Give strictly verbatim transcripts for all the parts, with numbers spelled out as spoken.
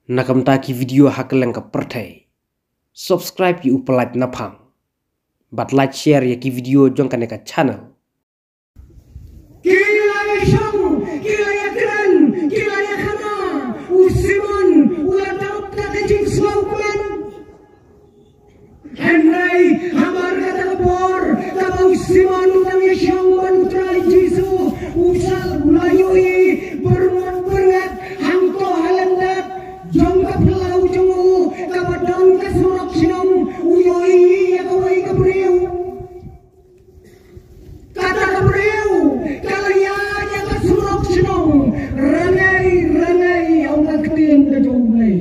na ka bynta ki video ha kylleng ka pyrthei. Subscribe ïa u Pyllait Naphang bad like share ïa ki video jong kane ka channel. Ki la ïa shong, ki la ïa kren, ki la ïa khana, u Simon u la dap da ka jingsngewkmen. Hynrei hamar kata ka por kaba u Simon u dang ïa shong bad u Trai Jisu, u sa u la ïohi byrngot byrngat hangto ha lyndet jong ka phyllaw jong u kaba don ka surok shnong, u ïohi ïa kawei ka briew. Kata ka briew ka la ïaid ïa ka surok shnong, rangei rangei ong ka ktien ka jong U Blei,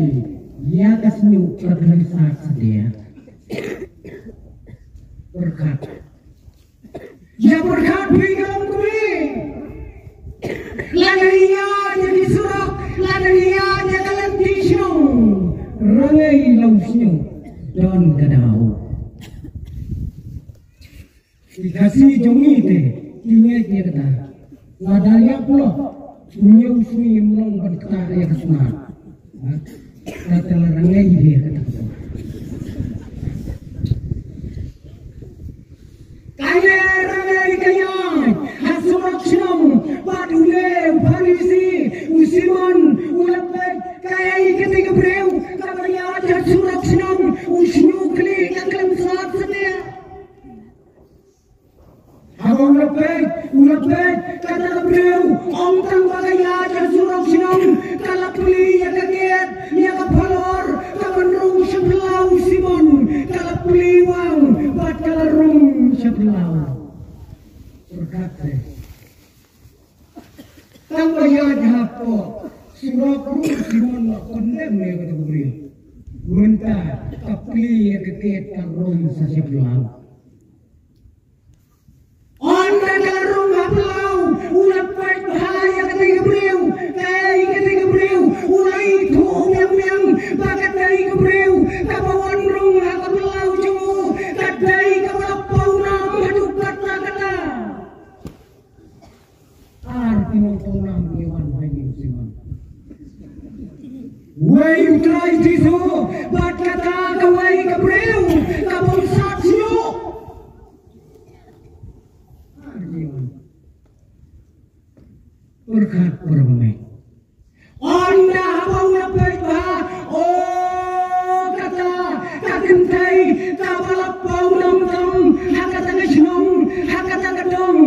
ïa ka shñiuh ka khlem sat satia. Pyrkhat, ïa pyrkhat phi ka long kmie. Lada ïaid ïa ki surok, lada ïaid ïa ka lynti shnong, rangei la u shñiuh, don ka daw. Ki Khasi jong ngi te ki ngeit ïa kata. Lada ïa pynlong, u ñiew sngi ym long ban ktah ïa ka snar. Kata la rangei ïa kata ka por. Kane rangei ka ïaid ha surok shnong bad une u Pharisi, u Simon u la peit kaei kata ka briew kaba ïaid ha surok shnong, u shñiuh khlieh ka khlem sat satia. Haba u la peit, u la peit kata ka briew, ong tang ba ka ïaid ha surok shnong, ka la plie ïa ka gate, ïa ka phalor kaban rung sha phyllaw u Simon, ka la plie wang bad ka la rung sha phyllaw. Pyrkhat te. Tang ba ïaid hapoh surok ruh u Simon u la condemn ïa kata ka briew. Mynta ka plie ïa ka gate, ka rung sa sha phyllaw. Ynda ka la rung ha phyllaw, u la peit bha ïa katei ka briew, kaei katei ka briew, u la ithuh biang biang ba katei ka briew kaba wan rung ha ka phyllaw jong u ka dei kaba la pawnam haduh katta katta. Ar tylli ki pawnam ki wan ha ïing u Simon. Wei u Trai Jisu bad kata kawei ka briew kaba u sat shñiuh. Ar ki wan. Pyrkhat para bangeit. Ynda haba u la peit bha, o kata ka kynthei kaba la pawnam tam ha kata ka shnong, ha kata ka dong,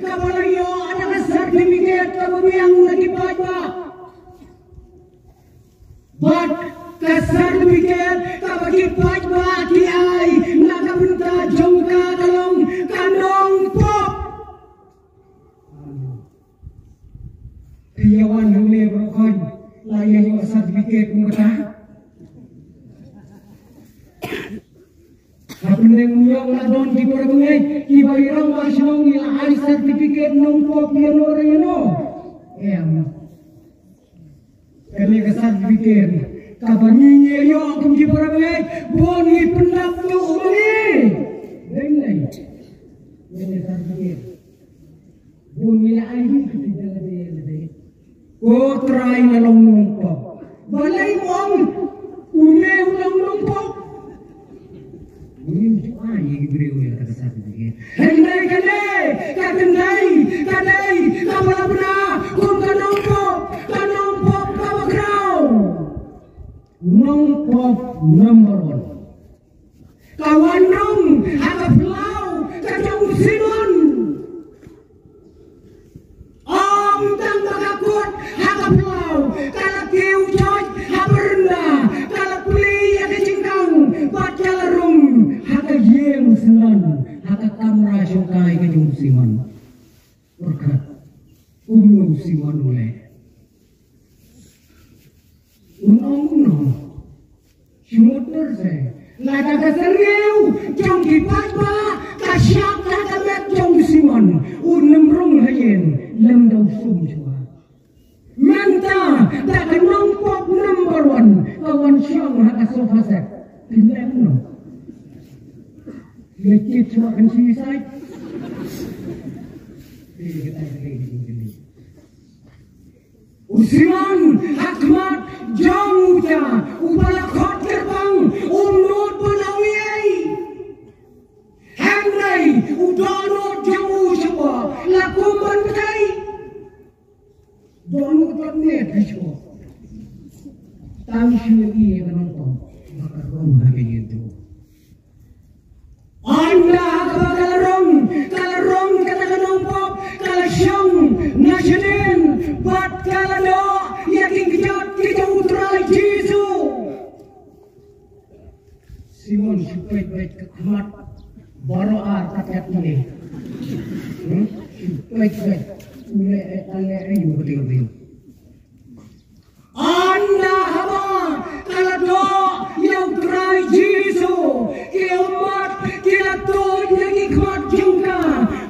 kaba la ïoh da ka certificate kaba biang na ki paidbah. Bad ka certificate kaba ki paidbah ki ai na ka bynta jong ka ka long ka nongpop. Phi ïa wan hangne baroh khoit la ïa ïoh certificate kum kata. Ha pdeng u ïoh la don ki para bangeit kiba ïarap ba shnong ïa ai certificate nongpop ïa no re ïa no. Em. Kane ka certificate kaba ngi ngi ïoh kum ki para bangeit, bun ngi pyndap tuh ma ngi. Deng deng. Kane ka certificate bun ngi la ai hi ki lade lade. Ko Trai, nga long nongpop. Balei u ong une u long nongpop? Ngim ju ai ïa ki briew ïa kata ka certificate. Hynrei kane ka kynthei ka dei kaba la bna kum ka nongpop, ka nongpop kaba khraw. Nongpop number one. Ka wan rung ha ka phyllaw ka jong u Simon. Ym tang ba ka kut ha ka phyllaw, ka la kiew joit ha baranda, ka la plie ïa ka jingkang bad ka la rung ha ka ïing syndon, ha ka kamra shongkai ka jong u Simon. Pyrkhat kumno u Simon u leh. Un ong kumno? Shu mut dur se. Lada ka syrngiew jong ki paidbah ka shah ha ka met jong u Simon, un ym rung ha ïing, lymda u sum shuwa. Mynta da ka nongpop number one ka wan shong ha ka sofa set. Phi leh kumno? Leh kit shuwa kan suicide. U Simon ha khmat jong u Trai. Tang shu ïohi ïa ka nongpop ba ka rung ha ka ïing jong u. Ynda haba ka la rung, ka la rung kata ka nongpop, ka la shong na shadien bad ka la doh ïa ki kjat ki jong U Trai Jisu. Simon, shu peit peit ka khmat baroh ar ka peit ne. Hmm? Shu peit peit. U leh eh, ka leh eh, u ka dei u dei. Ynda haba ka la doh ïa U Trai Jisu, ki ummat ki la tuid na ki khmat jong ka.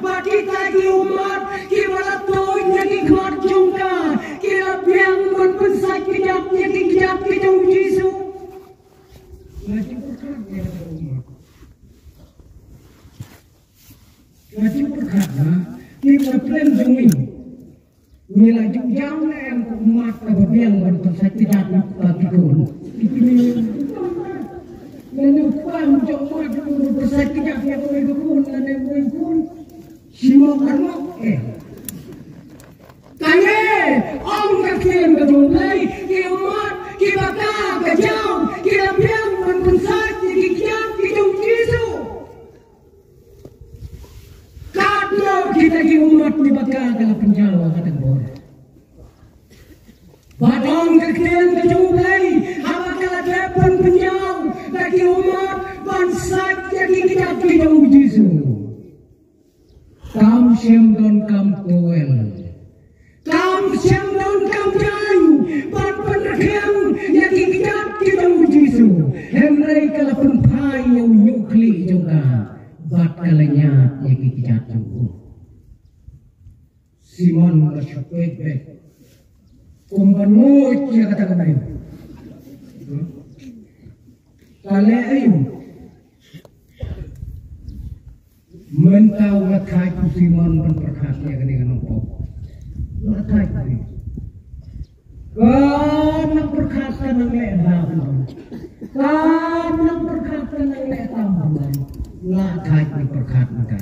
Bad kita ki ummat kiba la tuid na ki khmat jong ka, ki la biang ban pynsait kjat ïa ki kjat ki jong U Jisu. Nga ju pyrkhat ïa ka ummat. Nga ju pyrkhat, ha. Ki la plan jong ngi. Ngi la ju jam ne em ka ummat kaba biang ban pynsait kjat ïa ki khun. Lane u kpa u jong u mat u pynsait kjat ïa ki khun, lane u khun. Shim mo ka nok, eh. Tang ïa ong ka ktien ka jong U Blei, ki ummat kiba ka ka jaw ki la biang ban pynsait ïa ki kjat ki jong U Jisu. Katno kita ki ummat kiba ka ka la pynjaw ha kata ka bor. Bad ong ka ktien ka jong U Blei, haba ka la dep ban pynjaw da ki ummat ban sait ïa ki kjat ki jong U Jisu. Kam shym donkam towel. Kam shym donkam jaiñ ban pynrkhiang ïa ki kjat ki jong U Jisu. Hynrei ka la pynphai ïa u ñiuhkhlieh jong ka bad ka la ñiad ïa ki kjat jong u. Simon la shu peit beit. Kum ban nguid ïa kata ka briew. Ka leh aïu? Mynta u la thait u Simon ban pyrkhat ïa kane ka nongpop. La thait u. Ka nang pyrkhat ka nang leh bha kumno. Ka nang pyrkhat ka nang leh tam kumno. La thait nang pyrkhat mynta.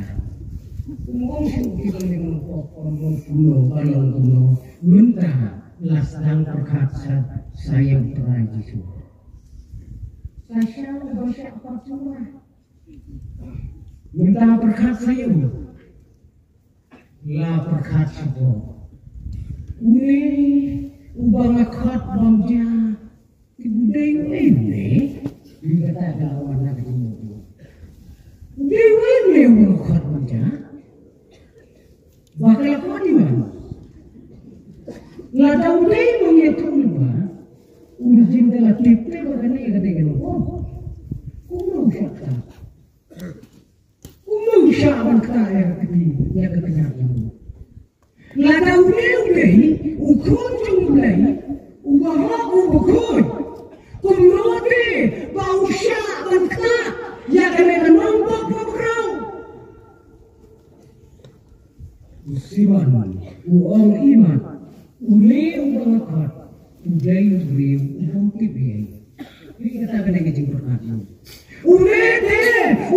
Kumno shu ki nang leh nongpop kumno kumno ka long kumno. Mynta la sdang pyrkhat sa, sa ïa U Trai Jisu. Sa sha u ba shah pyrkhat. Mynta pyrkhat sa ïa u. La pyrkhat sha u. Une uba nga khot bam ja. U dei une, une. Ïa kata ka la wan na ka jingmut. U dei une, une uba nga khot bam ja. Ba ka la khot ïa u. Lada u dei ba ngi ïathuh lypa. U jin da la tip te ba kane ka dei ka nongpop. Kumno u shah ktah. Kumno u shah ban ktah ïa ka kti, ïa ka kti. Lada une u dei u khun jong U Blei, uba hok uba khuid. Kumno te ba u shah ban ktah ïa kane ka nongpop bakhraw. U Simon u ong, i mat, une uba nga khot u dei u briew ubym tip ei ei. Phi, kata ka dei ka jingpyrkhat. Une te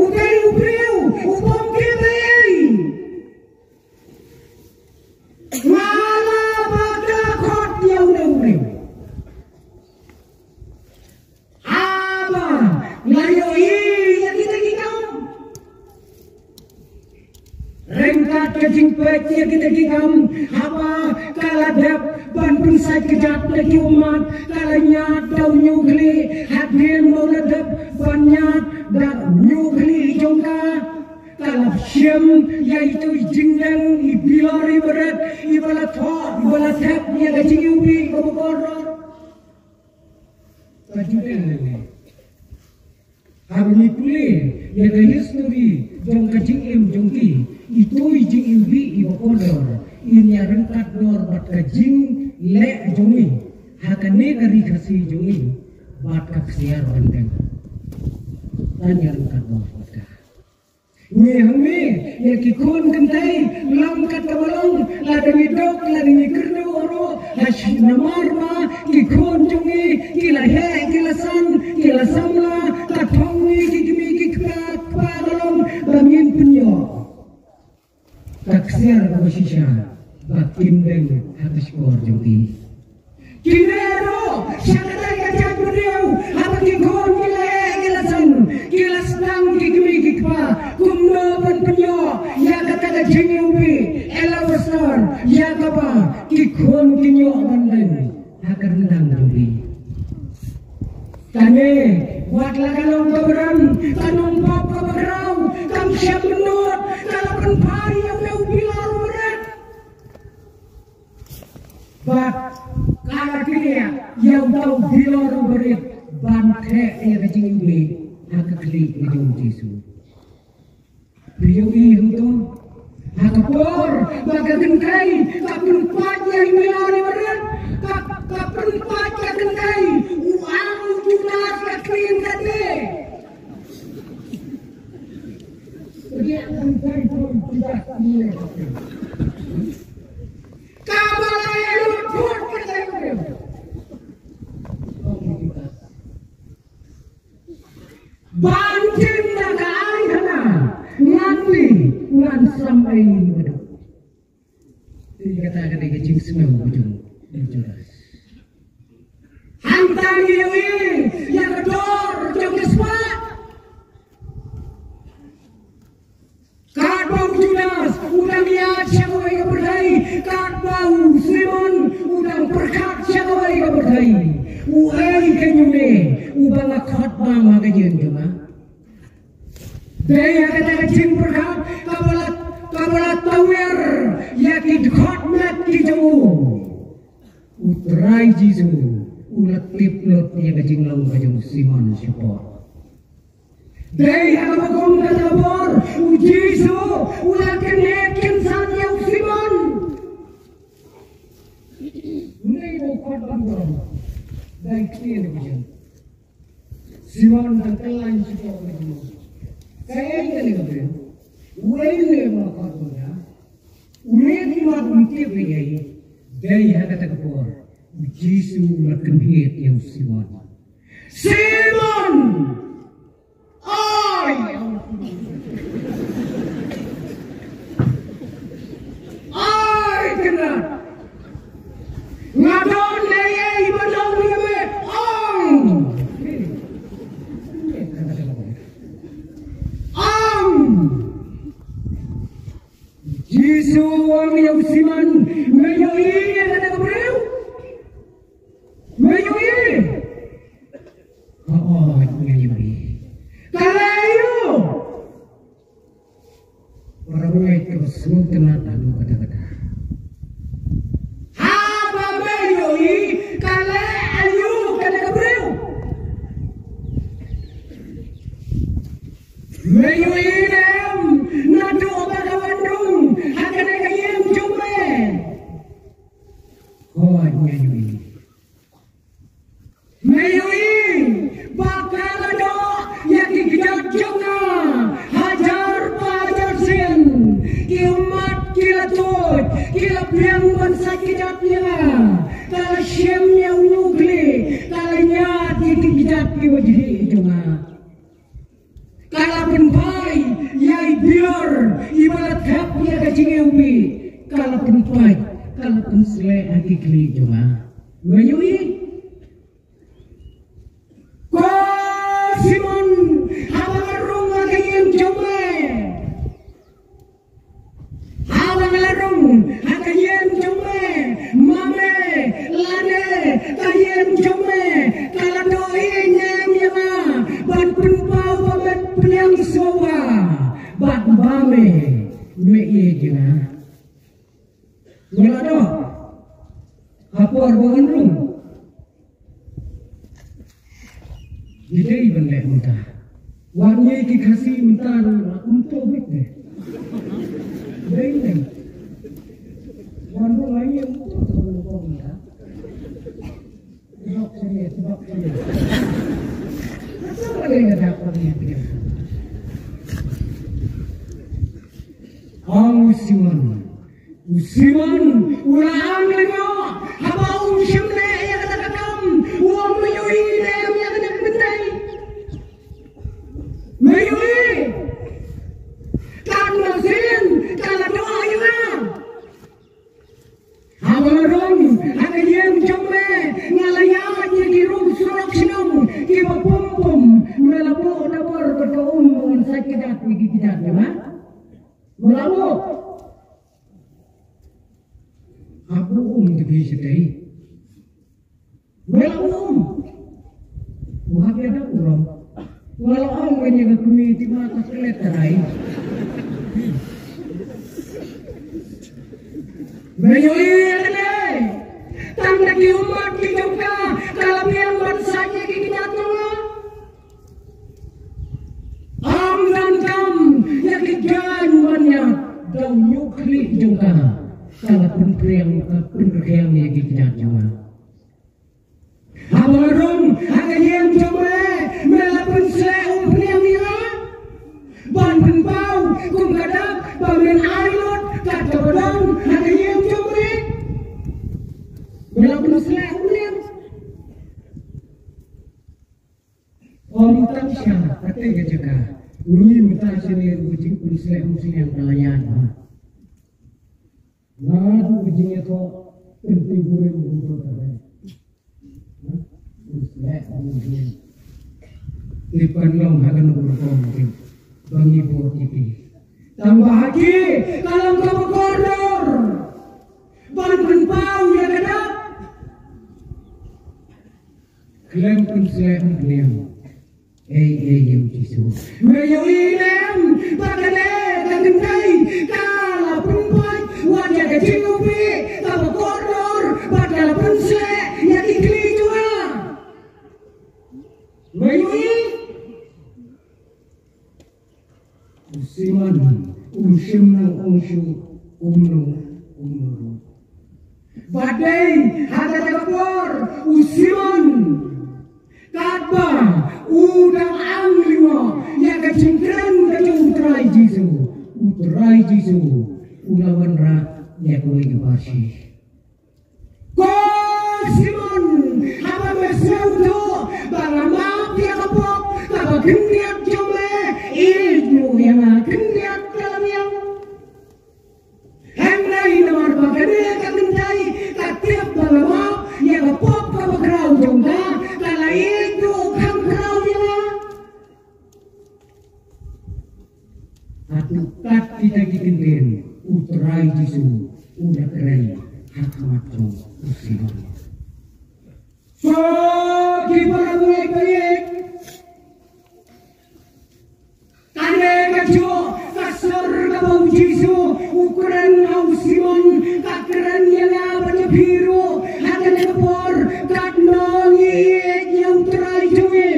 u dei u briew ubym tip ei ei. Nga la ba ka khot ïa une u briew. Haba nga ïohi ïa kita ki kam. Ryngkat ka jingpeit ïa kita ki kam, haba ka la dep ban pynsait kjat na ki ummat, ka la ñiad da u ñiuhkhlieh, hadien ba u la dep ban ñiad da u ñiuhkhlieh jong ka, ka la shim ïa itu i jingdeng, i bilor iba rit, iba la thoh, iba la thep ïa ka jingiwbih kaba kordor. Ka jingdeng lei lei. Haba ngi pule ïa ka history jong ka jingim jong ki, itu i jingiwbih iba kordor, in ïa ryngkat dor bad ka jingleh jong ngi ha kane ka ri Khasi jong ngi bad ka ksiar ban deng. Kan ïa ryngkat dor bad ka. Ngi hynmen ïa ki khun kynthei long kat kaba long, lada ngi duk, lada ngi kyrduh ruh, ha shi namar ba ki khun jong ngi ki la heh, ki la san, ki la samla, ka thong ngi ki kmie ki kpa, kpa ka long ba ngin pynïoh ka ksiar kaba shisha ba kin deng ha ka shkor jong ki. Kine ruh sha kata ka jait jingïewbih, ella ba sdang ïa kaba ki khun kin ïoh ban leh ha ka ryndang jong ki. Kane wat la ka long kaba ram, ka nongpop kaba khraw kam shym nud, ka la pynphai ïa u bilor u barit. Bad ka la kynnoh ïa uta u bilor u barit ban theh ïa ka jingïewbih ha ka khlieh ka jong u Jisu. Phi ïohi hangto ha ka por ba ka kynthei ka pynpait ïa u bilor u barit, ka, ka pynpait ka kynthei, u ang u Judas ka kynthei ka dei. Ka ba la ïa lut phut ka dei. Ban tim da ka ai hana, ngan li, ngan sam ei bad u. Te kata ka dei ka jingsngew ka jong u Judas. Hangta ngi ïohi ïa ka dor jong ka spah. Katba u Judas u dang ïaid sha kawei ka pyrthei, katba u Simon u dang pyrkhat sha kawei ka pyrthei. Uei kane une uba nga khot bam ha ka ïing jong nga? Dei ha kata ka jingpyrkhat kaba la, kaba la tawiar ïa ki dkhot met ki jong u. U Trai Jisu u la tip lut ïa ka jinglong ka jong u Simon shapoh. Dei ha kaba kum kata ka por u Jisu u la kynhit kynsan ïa u Simon. Une u khot bam, dei kane ka jingim. Simon dang kyllaiñ shapoh ka jingim. Kaei kane ka briew? Uei une uba khot bam ïa? Une ki mat um tip ïa i. Dei ha kata ka por u Jisu u la kynhit ïa u Simon. Simon! Oi! Oi, kynrad! Nga don ei ei ban ong ïa me. Ong! Ong! Jisu u ong ïa u Simon, me ïohi ïa kata ka briew? Me ïohi? Hooid, nga ïohi. Ka leh aïu? Para bangeit kiba sngewtynnat haduh katta katta. Haba me ïohi, ka leh aïu kane ka briew? Me ïohi ne em naduh ba ka wan rung ha kane ka ïing jong me? Hooid, nga ïohi. Me ïohi ba ka la doh ïa ki kjat jong nga hajar ba hajar sien. Ki ummat ki la tuid, ki la biang ban sait kjat ïa nga. Ka la shim ïa u ñiuhkhlieh, ka la ñiad ïa ki kjat kiba jhieh jong nga. Ka la pynphai ïa i bior iba la thep ïa ka jingïewbih, ka la pynpait, ka la pynsleh ha ki khlieh jong nga. Me ïohi? Ko Simon, haba nga rung ha ka ïing jong me, haba nga la rung ha ka ïing jong me, ma me lane ka ïing jong me ka la doh ïa nga, ban pynpaw ba me pdiang sngewbha bad ba me, me ïeit ïa nga. Nga la doh ha por ba ngan rung. Ngi dei ban leh mynta. Wat ngi ki Khasi mynta ruh la kumto beit ne. Dei ne. Wan ruh ngi kumto beit mynta. Tebak sini, tebak sini. Apa lagi ada apa ni? Ong u Simon. U Simon u la ong lyngngoh haba um shym leh ïa kata ka kam, u ong, me ïohi ne em ïa kane ka kynthei? Me ïohi? Katno sien ka la doh ïa nga. Haba nga rung ha ka ïing jong me, nga la ïaid ïa ki rung surok shnong kiba pum pum, me la buh da bor bad ka um ban sait kjat ïa ki kjat jong nga. Me la buh. Jitei. Wala um. Wahab ya dak ulam. Wala um kanya ka kumi ti ma ka klet tarai. Bayu ile. Tang da ki umat ki jong ka, ka la biang ban sait ïa ki kñia jong nga. Ym donkam ïa ki jaiñ ban ïa da u ñiuh khlieh jong ka. Ka la pynpriang, ka pynrhiang ïa ki kñia jong nga. Haba nga rung ha ka ïing jong me, me la pynsleh umphniang ïa nga ban pynpaw kum ka dak ba men ai lut kat kaba don ha ka ïing jong me. Me la pynsleh umphniang. Ym tang sha kata ka jaka, ngi mynta shane ruh ka jingpynsleh umphniang ka la ïaid bha. Naduh ka jingïathoh pynti burim ruh ka dei. Pynsleh umphniang. Te pynlong ha kano ka rukom te ba ngi bud ïa ki. Tang ba ha ki ka long kaba kordor ban pynpaw ïa ka dak. Khlem pynsleh umphniang. Ei, ei, ïa u Jisu. Me ïohi lem ba kane ka kynthei ka la pynpait wat ïa ka jingïohi kaba kordor bad ka la pynsleh ïa ki khlieh jong nga. Me ïohi. U Simon um shym ong shuh kumno kumno ruh. Ba dei ha kata ka por u Simon katba u dang ang lyngngoh ïa ka jingkren ka jong u Trai Jisu, u Trai Jisu u la wanrah ïa kawei ka parshi. Ko Simon, haba me sngewthuh ba nga map ïa ka pop kaba khyndiat jong me, ïeit ruh ïa nga khyndiat ka la biang. Hynrei namar ba kane ka kynthei ka tip ba nga map ïa ka pop kaba khraw jong ka, ka la ïeit ruh kham khraw ïa nga. Hato kat kita ki kyntien u Trai Jisu u da kren ha khmat jong u Simon. Ko ki para bangeit bangeit, kane ka jong ka sur kaba u Jisu u kren ha u Simon, ka kren ïa nga bad ïa phi ruh ha kane ka por, katno ngi ïeit ïa u Trai jong ngi.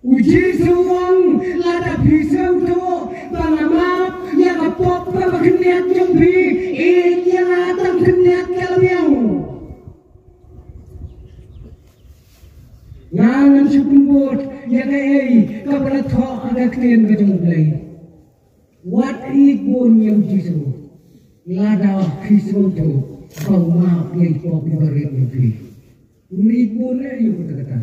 U Jisu u ong, lada phi sngewthuh ba nga map ïa ka pop kaba khyndiat jong phi, ïeit ïa nga tang khyndiat ka la biang. Nga ngan shu pynbud ïa kaei kaba la thoh ha ka ktien ka jong U Blei. Wat ïeit bun ïa u Jisu lada phi sngewthuh ba u map ïa ki pop kiba rit jong phi. Rit bun ïa u kata kata.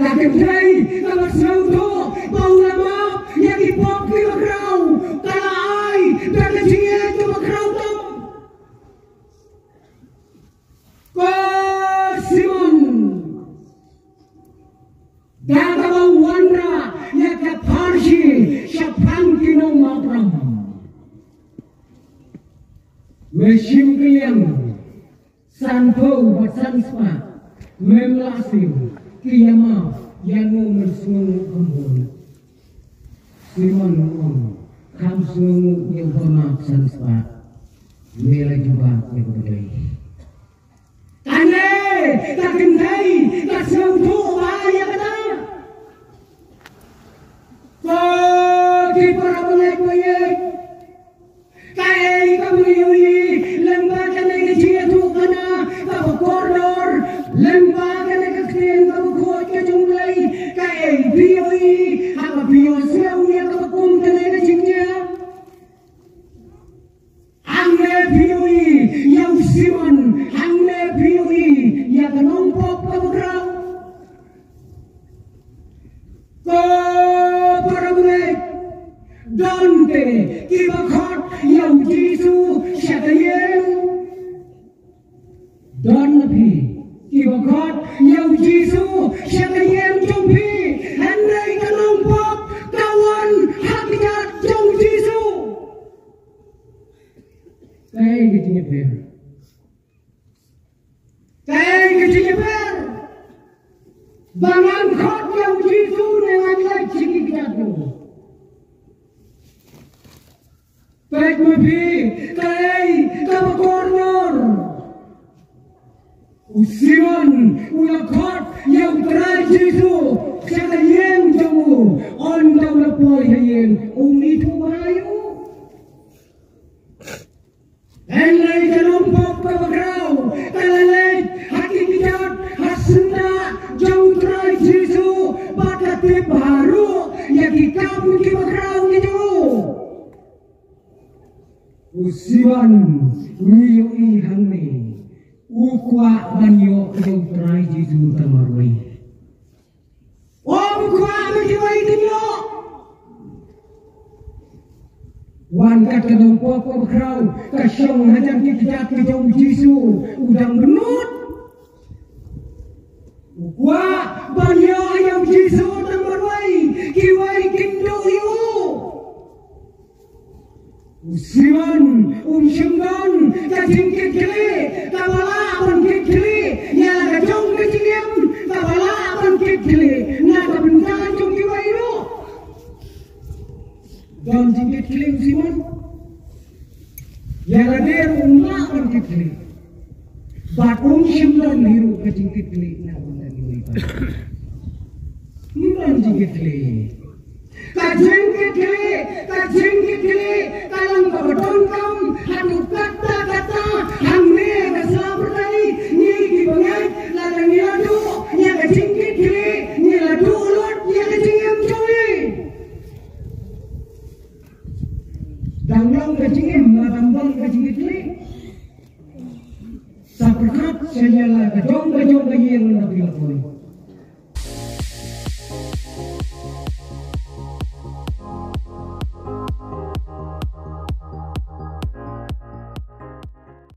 Ka kynthei kaba sngewthuh ba u la map ïa ki pop kiba khraw, ka la ai da ka jingïeit kaba khraw tam. Ko Simon, da kaba u wanrah ïa ka pharshi shaphang ki nongmapram, me shim kylliang sanphew bad san spah, mem lah siew, ki ïamap ïa nga, men sngewnguh kham bun. Simon u ong, kham sngewnguh ïa uba map san spah, me la jubab ïa ka U Blei. Kane ka kynthei ka sngewthuh ba ïa kata. Ko ki para bangeit bangeit, kaei kaba ngi ïohi lyngba kane ka jingïathuhkhana kaba kordor, lyngba kane ka ktien kaba khuid ka jong U Blei? Kaei phi ïohi haba phi ïohsngew ïa kaba kum kane ka jingïa? Hangne phi ïohi ïa u Simon, hangne phi ïohi ïa ka nongpop kaba khraw. Ko para bangeit, don te kiba khot ïa u Jisu sha ka ïing. Don na phi kiba khot ïa u Jisu sha ka ïing jong phi, hynrei ka nongpop ka wan ha ka kjat jong u Jisu. Ba ngan khot ïa u Jisu ne ngan leit sha ki kjat jong u. Peit ma phi, kaei kaba kordor. U Simon u la khot ïa u Trai Jisu sha ka ïing jong u. Ynda u la poi ha ïing, um ithuh bha ïa u. Hynrei ka nongpop kaba khraw ka la leit ha ki kjat, ha syndah jong u Trai Jisu, bad ka tip bha ruh ïa ki kam kiba khraw ki jong u. U Simon, ngi ïohi hangne, u kwah ban ïoh ïa u Trai Jisu tang marwei. Um kwah ba kiwei kin ïoh. Wan kat ka nongpop kaba khraw, ka shong hajan ki kjat ki jong u Jisu, u dang bynnud. U kwah ban ïoh ïa u Jisu tang marwei, kiwei kim duh ïa u. U Simon um shym don ka jingkitkhlieh kaba lah ban kit khlieh ïa la ka jong ka jingim, kaba lah ban kit khlieh na ka bynta jong kiwei ruh. Don jingkitkhlieh u Simon? Ïa lade ruh um lah ban kit khlieh. Bad um shym don hi ruh ka jingkitkhlieh na ka bynta kiwei pat. Um don jingkitkhlieh. Ka jingkitkhlieh, ka jingkitkhlieh ka long kaba donkam haduh katta katta. Hangne ka sla pyrthei, ngi kiba ngeit, lada ngi la duh ïa ka jingkitkhlieh, ngi la duh lut ïa ka jingim jong ngi. Dang long ka jingim, lada ym don ka jingkitkhlieh. Sa pyrkhat sha ïa la ka jong ka jong ka ïing na phi la poi.